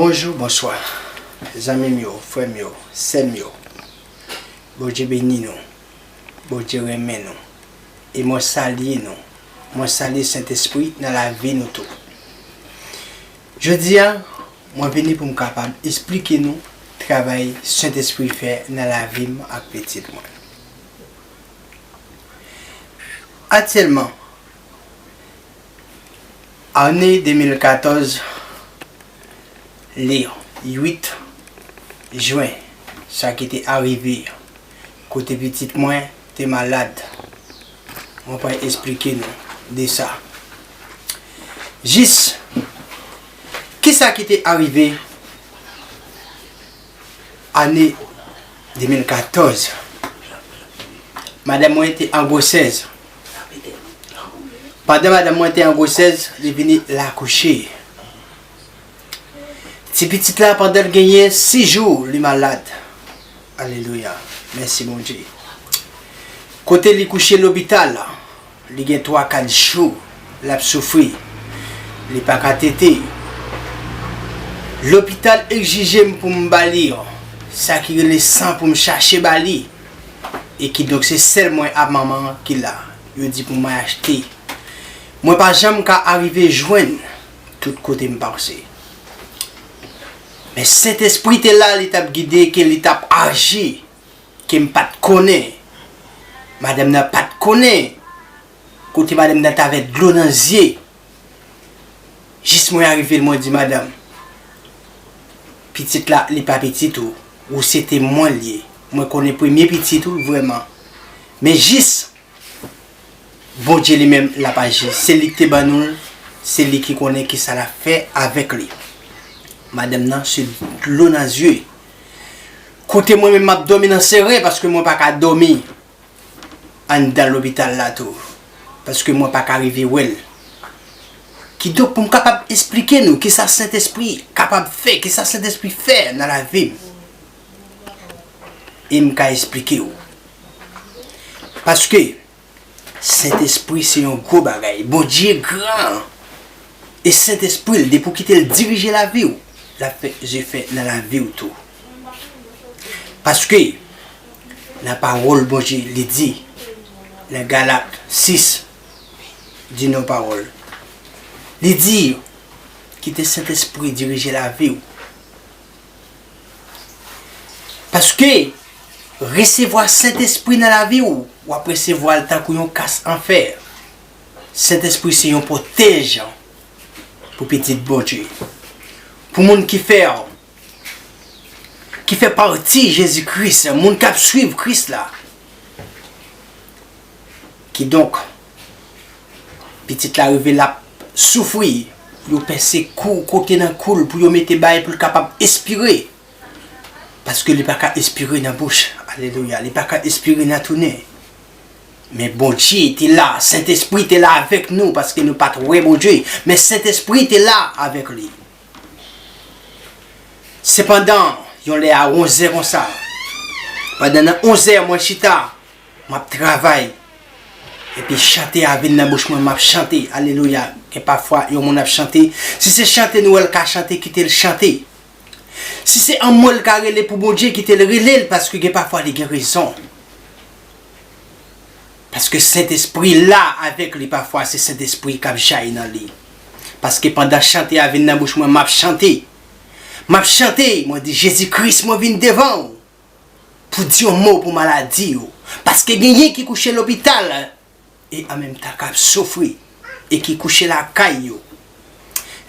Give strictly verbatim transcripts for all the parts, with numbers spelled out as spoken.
Bonjou, bonswa, zanmi m yo, frè m yo, sè m yo. Bondye beni nou. Bondye renmen nou. E mwen salye nou. Mwen salye Sentespri nan lavi nou tou. Jodi a, mwen vini pou m kapab esplike nou travay Sentespri fè nan lavi m ak pitit mwen. Aktyèlman, ane de mil katòz, le uit jen, sa ki te arive, kote pitit mwen te malad. Mwen pral esplike nou de sa. Jis, kisa ki te arive ane de mil katòz? Madanm mwen te an gwosès. Pandan madanm mwen te an gwosès, li vini l akouche. Ti pitit la, pandan l genyen sis jou, li malad. Alelouya. Mèsi, Bondye. Kote li kouche lopital, li gen twa, kat jou, l ap soufri. Li pa ka tete. Lopital egzije m pou m ba li sa ki rele san pou m chache ba li. E kidonk, se sèl mwen ak manman an ki la. Yo di pou mwen achte. Mwen pa janm ka arive jwenn tout kote m pase. Men Sentespri te la, li t ap gide, ke li t ap aji, ke m pa t konnen. Madanm nan pa t konnen. Kote madanm nan t avèk dlo nan zye. Jis mwen arive, mwen di, "Madanm, pitit la, li pa pitit ou. Ou se te mwen l ye. Mwen konnen premye pitit ou vrèman. Men jis Bondye li menm l ap aji. Se li ki te ban nou l, se li ki konnen kisa l ap fè avèk li." Madanm nan se dlo nan zye. Kote mwen menm m ap dòmi nan seren paske mwen pa ka dòmi anndan lopital la tou. Paske mwen pa ka rive wè l. Kidonk, pou m kapab esplike nou kisa Sentespri kapab fè, kisa Sentespri fè nan lavi m. E m ka esplike w. Paske Sentespri se yon gwo bagay. Bondye gran. E Sentespri l, depi w kite l dirije lavi w, l ap fè zefè nan lavi w tou. Paske nan pawòl Bondye, li di, nan Galat sis, di nou pawòl. Li di, kite Sentespri dirije lavi w. Paske resevwa Sentespri nan lavi w, w ap resevwa l tankou yon kas an fè. Sentespri se yon pwotèj pou pitit Bondye. Pou moun ki fè, ki fè pati Jezi Kris, moun k ap swiv Kris la. Kidonk, pitit la rive l ap soufri, yo pèse kou, kote nan kou l pou yo mete bay pou l kapab espire. Paske li pa ka espire nan bouch. Alelouya. Li pa ka espire nan tounen. Men Bondye te la, Sentespri te la avèk nou, paske nou pa t wè Bondye. Men Sentespri te la avèk li. Sepandan, yon lè a onzè konsa, pandan nan onzè, mwen chita, m ap travay. Epi chante a vin nan bouch mwen, m ap chante. Alelouya. Gen pafwa, yon moun ap chante. Si se chante nou wè l ka chante, kite l chante. Si se anmwe l ka rele pou Bondye, kite l rele l, paske gen pafwa li gen rezon. Paske Sentespri la avèk li, pafwa se Sentespri k ap jayi nan li. Paske pandan chante a vin nan bouch mwen, m ap chante. M ap chante, mwen di, "Jezi Kris, mwen vin devan w pou di yon mo pou maladi yo." Paske genyen ki kouche lopital e an menm tan k ap soufri e ki kouche lakay yo.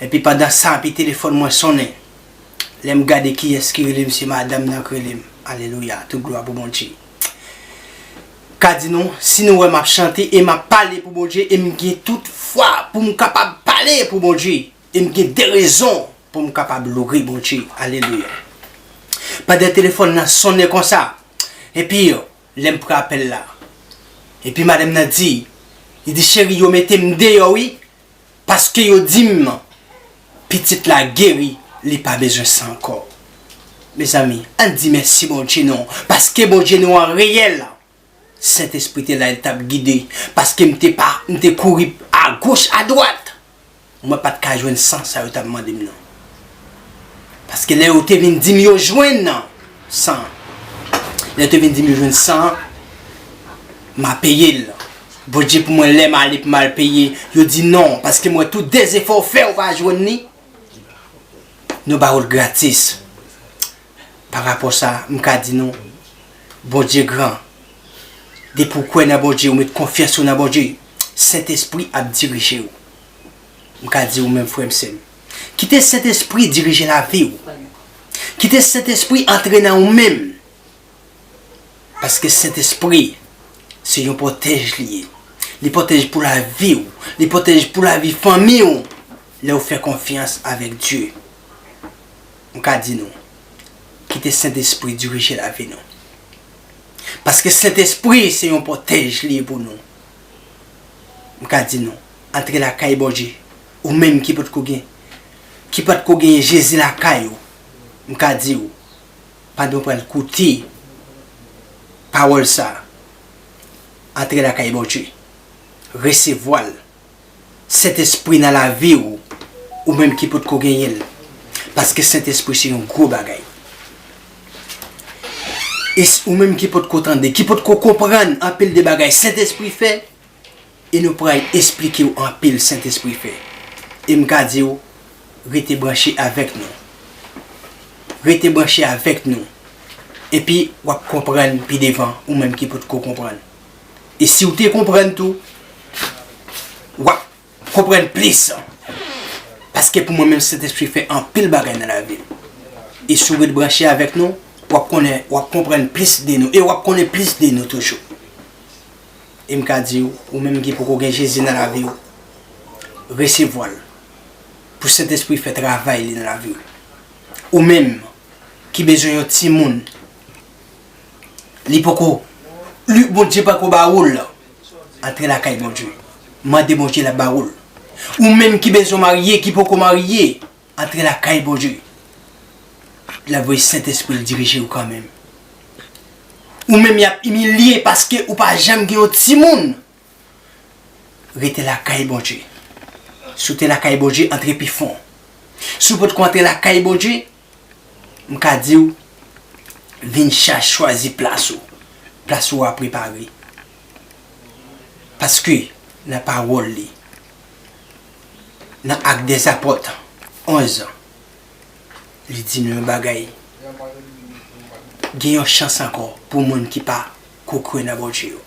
Epi pandan sa, epi telefòn mwen sonnen. Lè m gade kiyès ki rele m, se madanm nan k rele m. Alelouya, tout glwa pou Bondye. Ka di nou, si nou wè m ap chante e m ap pale pou Bondye, e m gen tout fwa pou m kapab pale pou Bondye, e m gen de rezon pou m kapab loure Bondye. Alelouya. Pandan telefòn nan sonnen konsa, epi lè m pran apèl la, epi madanm nan di, li di, "Cheri, yo mete m deyò, wi, paske yo di m pitit la geri, li pa bezwen sa ankò." Mezanmi, ann di mèsi Bondye nou, paske Bondye nou an reyèl. Sentespri te la, li t ap gide, paske m te pa, m te kouri agoch, adwat. Mwen pa t ka jwenn san sa yo t ap mande m nan. Paske lè yo te vin di m yo jwenn san, lè yo te vin di m yo jwenn san, m a peye l. Bondye pou mwen, lè m ale pou m al peye, yo di non, paske m wè tout dèzefò w fè, ou pa jwenn li. Nou ba w l gratis. Pa rapò sa, m ka di nou, Bondye gran. Depi w kwè nan Bondye, ou met konfyans ou nan Bondye, Sentespri ap dirije w. M ka di ou menm, frè m, sè m, kite Sentespri dirije lavi w. Kite Sentespri antre nan ou menm. Paske Sentespri, se yon pwotèj li ye. Li pwotèj pou lavi w. Li pwotèj pou lavi fanmi w. Lè w fè konfyans avèk Dye. M ka di nou, kite Sentespri dirije lavi nou. Paske Sentespri se yon pwotèj li ye pou nou. M ka di nou, antre lakay Bondye. Ou menm ki potko gen, ki potko genyen Jezi lakay ou, m ka di w, pandan w pral koute pawòl sa, antre lakay Bondye. Resevwa l. Sentespri nan lavi w, ou menm ki potko genyen l. Paske Sentespri se yon gwo bagay. E s-, ou menm ki potko tande, ki potko konprann anpil de bagay Sentespri fè, e nou pral esplike w anpil Sentespri fè. E m ka di w, rete branche avèk nou. Rete branche avèk nou. Epi, w ap konprann pi devan, ou menm ki potko konprann. E si w te konprann tou, w ap konprann plis. Paske pou mwen menm, Sentespri fè anpil bagay nan lavi m. E si w ret branche avèk nou, w ap konnen, w ap konprann plis de nou. E w ap konnen plis de nou toujou. E m ka di w, ou menm ki poko gen Jezi nan lavi w, resevwa l. Pou Sentespri fè travay li nan lavi w. Ou menm ki bezwen yon timoun, li poko, li, Bondye poko ba ou l, antre lakay Bondye. Mande Bondye, l ap ba ou l. Ou menm ki bezwen marye, ki poko marye, antre lakay Bondye. L ap voye Sentespri l dirije w kanmenm. Ou menm y ap imilye paske ou pa janm gen yon timoun. Rete lakay Bondye. Si w te lakay Bondye, antre pi fon. Si w potko antre lakay Bondye, m ka di w, vin cha-, chwazi plas ou. Plas ou a prepare. Paske nan pawòl li, nan Ak dèzapòt onz, li di nou yon bagay. Gen yon chans ankò pou moun ki pa ko kwè nan Bondye yo.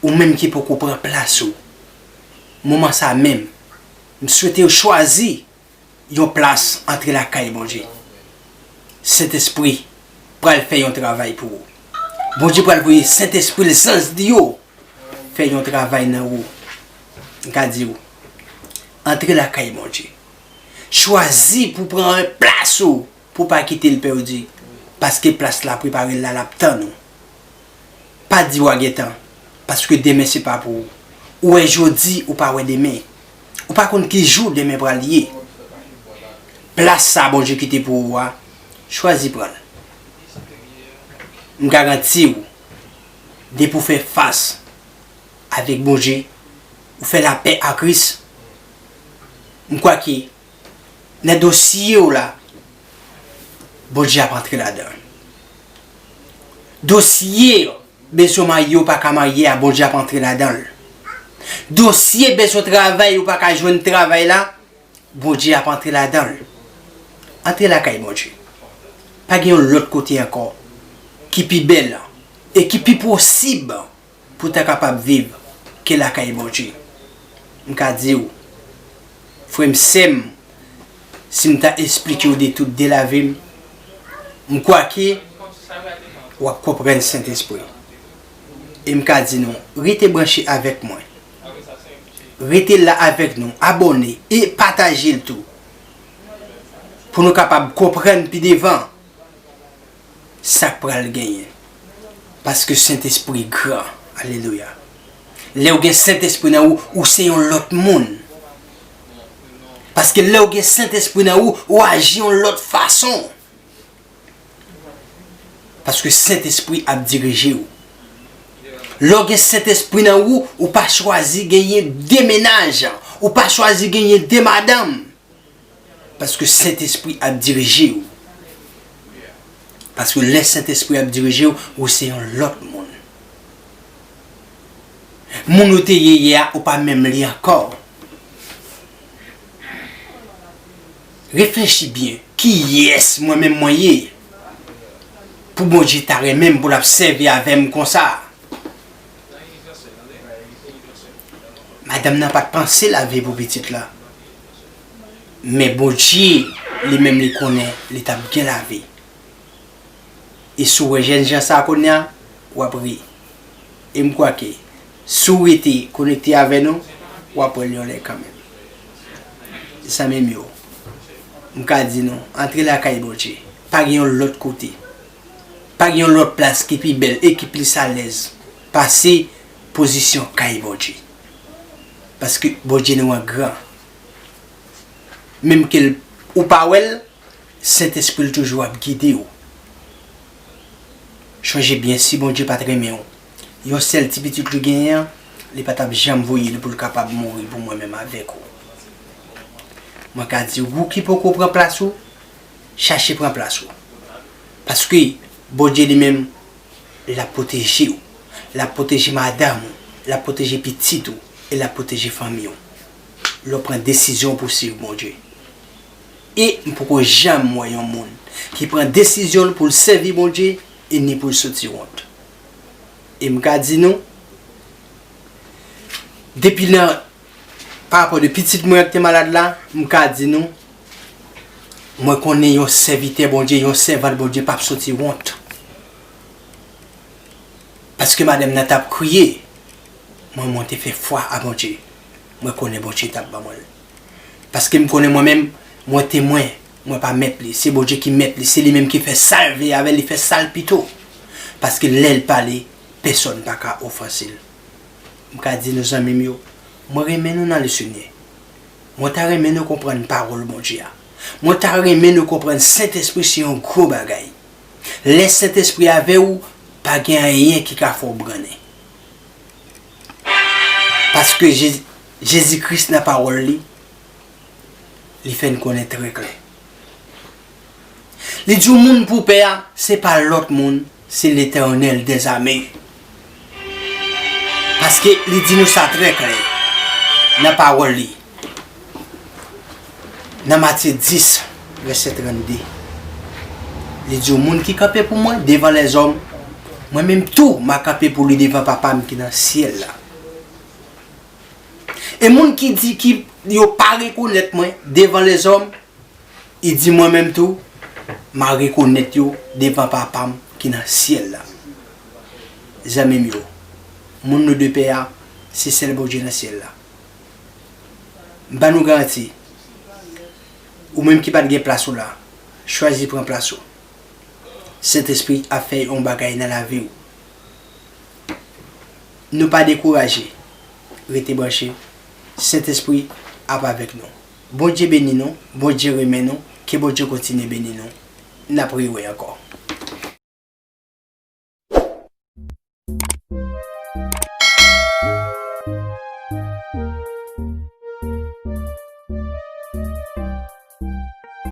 Ou menm ki poko pran plas ou, moman sa menm, m swete w chwazi yon plas, antre lakay Bondye. Sentespri pral fè yon travay pou ou. Bondye pral voye Sentespri l, zanj li yo, fè yon travay nan ou. M ka di w, antre lakay Bondye. Chwazi pou pran plas ou, pou pa kite l pèdi. Paske plas la prepare l la, l ap tann ou. Pa di w a gen tan, paske demen se pa pou ou. Ou wè jodi, ou pa wè demen. Ou pa konn ki jou demen pral ye. Plas sa Bondye kite pou ou a, chwazi pran l. M garanti w, depi w fè fas avèk Bondye, ou fè lapè a Kris, m kwè ke nan dosye w la, Bondye ap antre ladan l. Dosye bezwen marye ou pa ka marye a, Bondye ap antre ladan l. Dosye bezwen travay ou pa ka jwenn travay la, Bondye ap antre ladan l. Antre lakay Bondye. Pa gen yon lòt kote ankò ki pi bèl e ki pi posib pou w ta kapab viv ke lakay Bondye. M ka di w, frè m, sè m, si m ta esplike w de tout de lavi m, m kwè ke w ap konprann Sentespri. E m ka di nou, rete branche avèk mwen. Rete la avèk nou, abòne e pataje l tou. Pou nou kapab konprann pi devan sa k pral genyen. Paske Sentespri gran. Alelouya. Lè w gen Sentespri nan ou, ou se yon lòt moun. Paske lè w gen Sentespri nan ou, ou aji yon lòt fason. Paske Sentespri ap dirije w. Lè w gen Sentespri nan ou, ou pa chwazi genyen de mennaj. Ou pa chwazi genyen de madanm. Paske Sentespri ap dirije w. Paske lè Sentespri ap dirije w, ou se yon lòt moun. Moun ou te ye yè a, ou pa menm li ankò. Reflechi byen, kiyès mwen menm mwen ye? Pou Bondye ta renmen m, pou l ap sèvi avè m konsa. Madanm nan pa t panse lavi pou pitit la. Men Bondye, li menm, li konnen li t ap gen lavi. E si w wè jènjan sa a kounye a, w ap ri. E m kwè ke si w rete konekte avè nou, w ap wè l yon lè kanmenm. Zanmi m yo, m ka di nou, antre lakay Bondye. Pa gen yon lòt kote. Pa gen yon lòt plas ki pi bèl e ki plis alèz pase pozisyon kay Bondye. Paske Bondye nou an gran. Menm ke l, ou pa wè l, Sentespri l toujou ap gide w. Chonje byen, si Bondye pa t renmen w, yon sèl ti pitit li genyen an, li pa t ap janm voye l pou l kapab mouri pou mwen menm avèk ou. Mwen ka di, ou ki poko pran plas ou, chache pran plas ou. Paske Bondye li menm, l ap pwoteje w. L ap pwoteje madanm ou. L ap pwoteje pitit ou. E l ap pwoteje fanmi w. Lè w pran desizyon pou w swiv Bondye. E m poko janm wè yon moun ki pran desizyon l pou l sèvi Bondye e ni pou l soti wont. E m ka di nou, depi nan, pa rapò de pitit mwen an ki te malad la, m ka di nou, mwen konnen yon sèvitè Bondye, yon sèvant Bondye p ap soti wont. Paske madanm nan t ap kriye. Mwen, mwen te fè fwa a Bondye. Mwen konnen Bondye t ap ban mwen l. Paske m konnen mwen menm, mwen temwen, mwen pa mèt li. Se Bondye ki mèt li. Se li menm ki fè sa l vle avè l, li fè sa l pito. Paske lè l pale, pèsonn pa ka ofanse l. M ka di nou, zanmi m yo, mwen renmen nou nan Lesenyè. Mwen ta renmen nou konprann pawòl Bondye a. Mwen ta renmen nou konprann Sentespri se yon gwo bagay. Lè Sentespri avè w, pa gen anyen ki ka fè w brannen. Paske Je-, Jezi Kris nan pawòl li, li fè n konnen trè klè. Li di w moun pou pè a, se pa lòt moun, se Letènèl dèzame. Paske li di nou sa trè klè nan pawòl li. Nan Matye dis, vèsè trannde, li di w, moun ki kanpe pou mwen devan lèzòm, mwen menm tou, m a kanpe pou li devan Papa m ki nan syèl la. E moun ki di ki yo pa rekonèt mwen devan lèzòm, li di mwen menm tou, m a rekonèt yo devan Papa m ki nan syèl la. Zanmi m yo, moun nou de pè a, se sèl Bondye nan syèl la. M ban nou garanti, ou menm ki pa t gen plas ou la, chwazi pran plas ou. Sentespri ap fè yon bagay nan lavi w. Nou pa dekouraje. Rete branche. Sentespri ap avèk nou. Bondye beni nou. Bondye renmen nou. Ke Bondye kontinye beni nou. N ap rewè ankò.